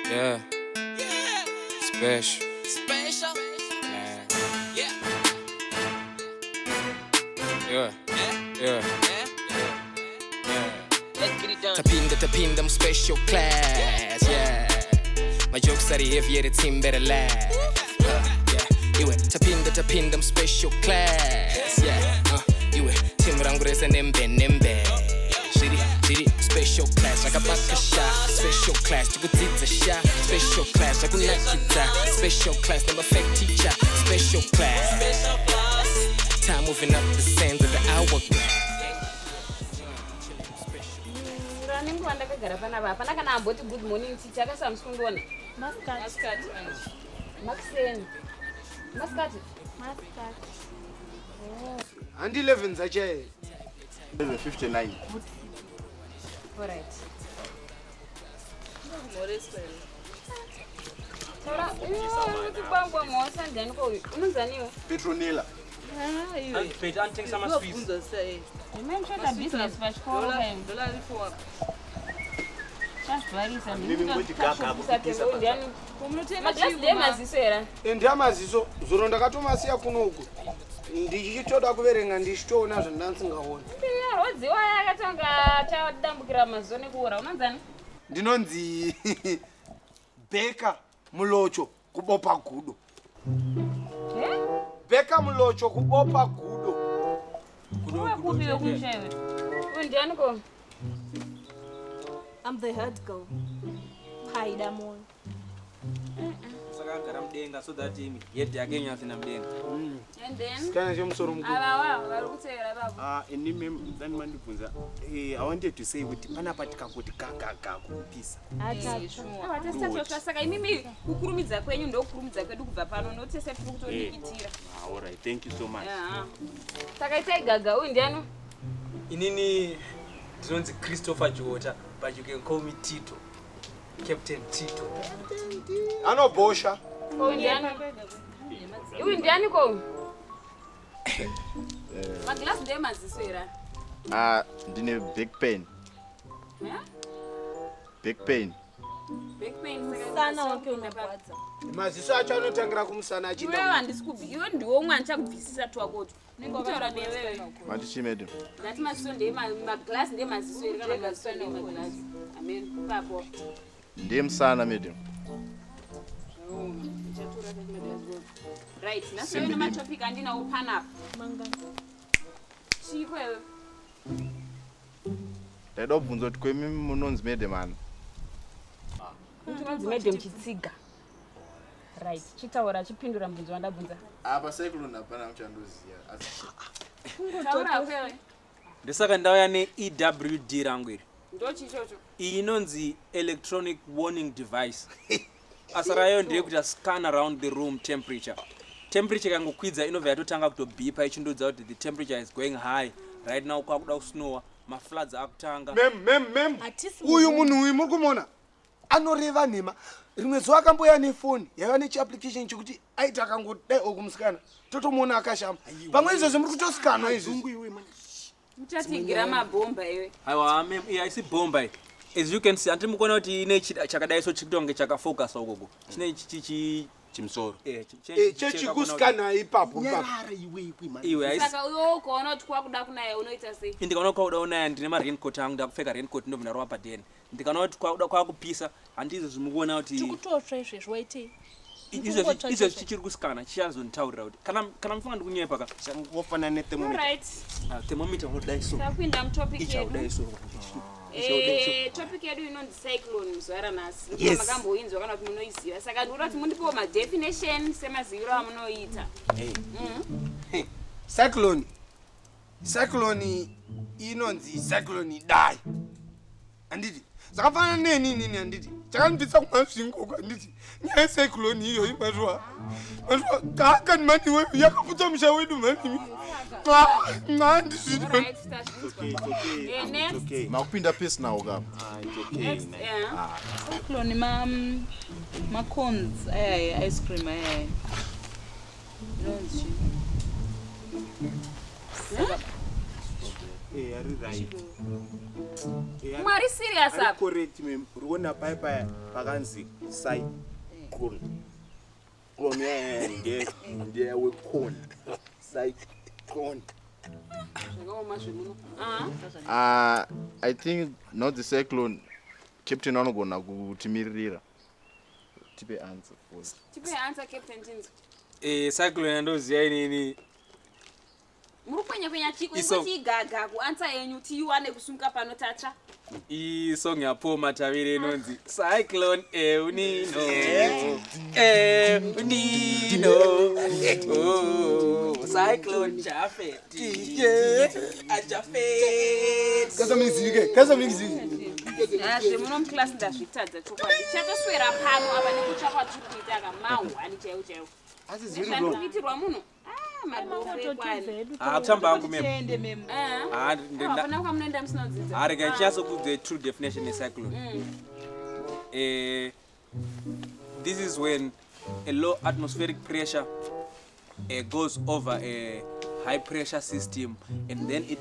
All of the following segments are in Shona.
Yeah. Special. Special. Man. Yeah. Yeah. Yeah. Yeah. Yeah. Yeah. Let's get it done. Tapinda, tapinda, I'm special class. Yeah. My jokes are heavy, yeah, the team better laugh. Yeah. Iwe, tapinda, tapinda, I'm special class. Yeah. Iwe, team rangu rese nembe, nembe. Shiri, shiri, special class. Rakabaka sha, special class. Tikudzidza sha, special class. Rakunakidza, special class. Nema fake teacher, special class. Special class. Time moving up the sands of the hourglass. Ranenguva ndakagara panapa hapana kana amboti good morning teacher, akasa musi kundiona. Masikati. Masikati. Makuseni. Masikati. Masikati. Handi 11 dzachaye. 11:59. Alright. Taura, iwe kuti bangwa mhosa ndiani ko uyu? Unonzaniwe? Petronella. Anotengesa masweets. Ndimemshota business pachikoro kaini. Chazvarisa. Mimi ngoti gaga kupisa. Ndiani? Maglasi ndeyemaziso here? Ndeyamaziso, zuro ndakatomasiya kuno uku. Ndichitoda kuverenga ndichitoona zvandandisingaoni. Arwadziwa akatanga achadambukira maziso nekuora. Unonzani? Ndinonzi Bheka Mulocho kubopa gudo. Eh? Bheka Mulocho kubopa gudo. Uwe kupi wekumusha iwe? Uyu ndiani ko? I'm the head girl. Paida Moyo. Saka agara mudenga so that imi head yake inyatsoenda mudenga. And then Kana chemusoro mukuru. avawa vari kutevera babo. Ah, ini mem dani mandibvunza. I wanted to say kuti panapa tikangoti gagaga kupisa. Avatasitatosva saka imimi kukurumidza kwenyu ndokukurumidza kwedu kubva pano notese tiri kutodikitira. Ah, all right. Thank you so much. Aha. Saka itai gaga, uyu ndiani? Inini ndinonzi Christopher Jota, but you can call me Tito. Captain Tito. Anobhosha. Uyu ndiani? Uyu ndiani ko? Magilasi ndeyemaziso here? Ah, ndine back pain. Eh? Back pain. Back pain, saka Musana wake unorwadza. Maziso acho anotangira kumusana Iwewe achienda. handisi kubvi, iwe ndiwe umwe andichakubvisisa twakoto. Kutaura newewe. Mati chi, madam? Ndati maziso ndeyemaglasi, ndeyemaziso here kana maziso ndeyemaglasi? Amen, ipapo. Ndiye musana, madam. Right, nhasi uyo nematopic andinawo panapa. Manga. Chiko iwe? Ndaida kubvunza kuti kwemi munonzi madam ani? Tinonzi Madam Chitsiga. Right, chitaura, chipindura mubvunzo wandabvunza. Apa cyclone hapana muchandoziva. Asi Taura kwewe. Ndosaka ndauya neEWD rangu iri. Ndo chichocho? Iyi inonzi electronic warning device. Basa rayo ndeyekuti scan around the room temperature. Temperature ikangokwidza inobva yatotanga kutobhipa ichindodza kuti the temperature is going high right now, kwakuda kusnowa, mafloods akutanga. Mem, mem, mem. Hatisi. Uyu munhu uyu muri kumuona anoreva nhema. Rimwe zuva akamboya nefoni yaiva nechiapplication chekuti aiti akangodai okumusikana totomuona akashama. Pamwe izvozvo muri kutosikanwa izvizvi. Muchatigira mabhomba iwe. Aiwa mem, iyi haisi bhomba iyi. As you can see, handiti mukuona kuti ine chakadai so chikuita kunge chakafocasa ukoko chine Chimusoro. Chechikusikana ipapo ipapo. Iwe haisi. Saka iwe ukaona kuti kwakuda kunaya unoita sei? Ndikaona kwakuda kunaya ndine maraincoat angu, ndakupfeka raincoat ndobva ndarova padeni. Ndikaona kuti kwakuda kwakupisa, handizvo zvimukuona kuti Tikutotsva izvezvi, waitei? Izvezvi chichiri kusikana chichazonditaurira kuti kana mufunga ndikunyepa ka. Changofanana nethermometer. Alright. Ah, thermometer unodai so. Tapinda mutopic Ichaudai yedu. so. Topic yedu inonzi cyclone muzuva ranhasi. Yes. Makamboinzwa kana kuti munoiziva? Saka ndikuda kuti mundipewo madefinition semaziviro amunoita. Cyclone, cyclone inonzi cyclone dai, handiti? Zvakafanana neni inini, handiti? Chakandibvisa kuMasvingo, handiti? Nyaya yecyclone iyoyi, mazwa, mazwa kakani mani, yakaputsa musha wedu mani, nxa ndizvino. Alright, tazvinzwa. Next. Makupinda personal kapa. Next, yeah. Cyclone ma-cones ayaya, ice cream ayaya, inonzi chii? Ari right. Mwari serious Ari apa. correct mem. Uri kuona paya paya pakanzi cyclone. Clone yeah, ndiye ndiye wecon. Cyclone. Zvakaoma zvemuno. Ah. I think not the cyclone captain vanogona kutimiririra tipe answer for it. Tipe answer Captain Tinzo. Eh, cyclone yandoziva inini Muri kwenya kwenya chiko Iso- ingoti igaga kuanswer yenyu tiiwane kusumuka pano tatsva. isong yaPaul Matavire inonzi cyclone eunino eunino oh, cyclone Jafet Jafet Kasamizike, kasamizike. Ah, zvemuno muclass ndazvitadza chokwadi. Chatoswera pano apa nekutsva kwatiri kuita kamahwani chaiwo chaiwo. Asi zviri Zvandiri wrong. kuitirwa muno. Ah, madofo ekwani. Ah, kutamba hangu mem. Tiende mem. Ah. Ah, Hapana kwamunoenda musina kudzidza. Ah, rega ndichatsokudze true definition yecyclone. Eh, this is when a low atmospheric pressure goes over a high pressure system and then it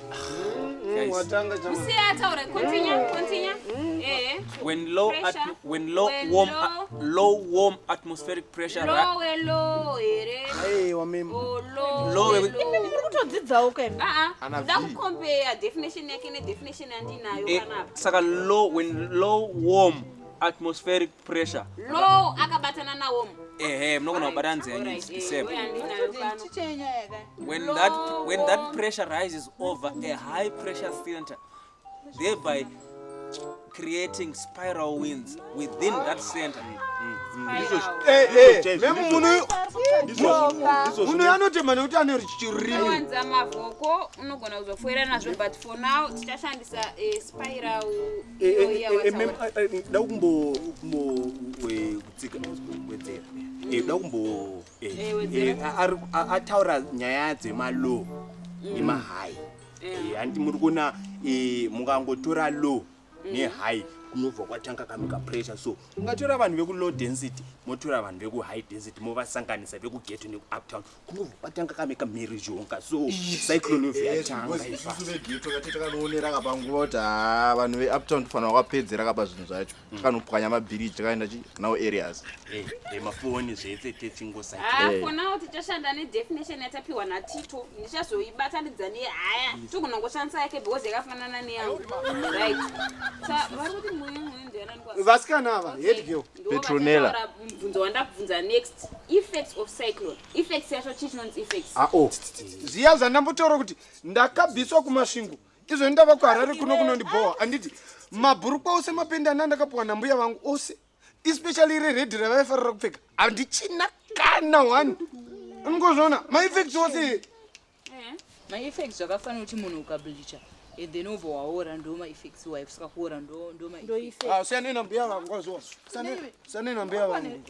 guys, Watanga chama. Musiye ataure, continue, continue. Eh. when low Pressure. when low When warm low- low warm atmospheric pressure Low low here. Aiwa mem. Oh, low. Low- low. Muri kutodzidzawo kaimi. Ah ah. Ana Nda V. kucompare definition yake nedefinition yandinayo eh, panapa. saka low when low warm atmospheric pressure Low akabatana nawarm. ehe munogona kubatanidza yenyu Alright, it's the eh, same ndo yandinayo pano. Tichenyaya ka. when Low that when that warm. pressure rises over a high pressure center thereby creating spiral winds within that center Spiral. Eh, eh, Ndizvo memu muno Ndizvo muno anotema nekuti ane chirimi. Unowanza mavhoko unogona kuzofoira nazvo but for now tichashandisa eh, spiral iyo iya wataura. da kumbo kumbo kutsika wedzera da kumbo Eh, wedzera. ataura nyaya dzemalow nemahigh hanti muri kuona mukangotora low nehigh kunobva kwatanga kamika pressure so ungatora vanhu vekulow density motora vanhu vekuhigh density movasanganisa vekugeto nekuuptown kunobva kwatanga kamika mhirizhonga so cyclone yobva yatanga ipa isusu vegeto kati takanoonera kapanguva kuti haa vanhu veuptown tofanira kwapedzera kapa zvinhu zvacho takanopwanya mabhiriji takaenda chi now areas mafoni zvese techingosa Ah, Eh. for now tichashanda nedefinition yatapiwa natito ndichazoibatanidza nehaya togona kungoshandisa yake because yakafanana neyangu right sa vari kuti muyu muyu ndianani kwa Vasikana ava, head girl. Ndo Petronella. vachataura mubvunzo wandakubvunza next effects of cyclone effects yacho chii chinonzi effects Ah, oh. Zviya zvandambotaura kuti ndakabviswa kumasvingo izvo ndava kuharare kuno kunondibhowa handiti mabhurukwa ose mapenda anda ndakapiwa nambuya vangu ose especially reredhi ravaifarira kupfeka handichina kana one ungozviona maeffects ose Eh. maeffects zvakafanira kuti munhu ukableacha and then obva waora ndo maeffects wayo kusvika kuora ndo ndo Ndo maeffects effect. Ah, siyanei nambuya vangu waziwa siyanei nambuya vangu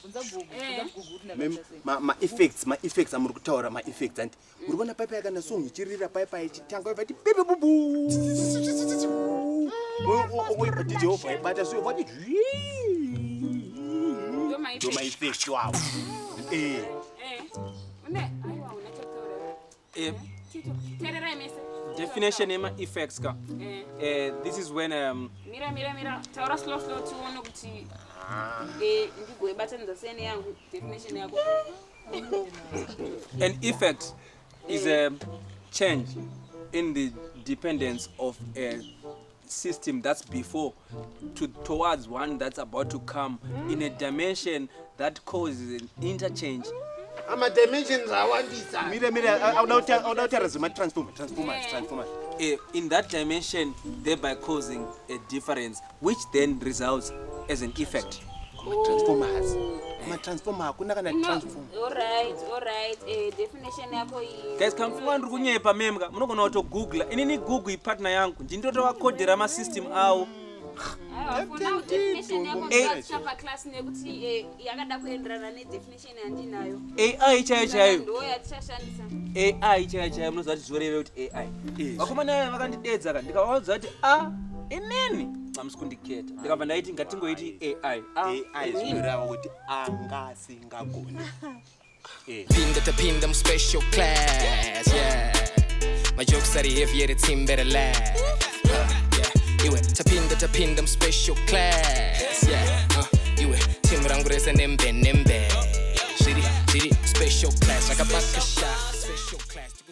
bvunza gugu Eh. bvunza gugu kuti ndakaita sei maeffects maeffects amuri kutaura maeffects anti uri kuona paipai kana song ichirira paipai ichitanga yobva iti bibi bubu dj obva ibata so yobva ti Ndo ma ndo maeffects wawo Eh, Eh. Une aiwa una chekutaura. Eh, Tito, teererai mese. definition yema-effects ka Eh. this is when Mira mira mira taura slow slow tione kuti eh ndigoibatanidza sei neyangu definition yako. an effect is a change in the dependence of a system that's before to towards one that's about to come in a dimension that causes an interchange amadimensions awandisa mira mira auda kutaura zvematransformer transformers transformers in that dimension thereby causing a difference which then results as an effect matransformers matransformer hakuna kana No, transformer alright, alright. Eh definition yako iyi. guys kamfunga ndiri kunyepa memka munogona kutogoogla inini google ipartner yangu ndindotovakodhera masystem avo Aiwa, for now definition yako Eh. ndatichapa class nekuti eh, yakada kuenderana nedefinition yandinayo. ai chaiyo chaiyo Ndo yatichashandisa. ai chaiyo chaiyo munoziva kuti zvoreve kuti ai vakomana aya vakandidedza ka ndikavaudza kuti a inini hamusi kundiketa ndikabva ndaiti ngatingoiti ai A, ai zvinoreva kuti angasingagoni Pinda tapinda special class, yeah. My jokes are the heavier, the team better laugh. Yeah. Iwe tapinda tapinda I'm special class. Yeah. Iwe team rangu rese nembe nembe. Zviri zviri special class. Rakabaka sha special class.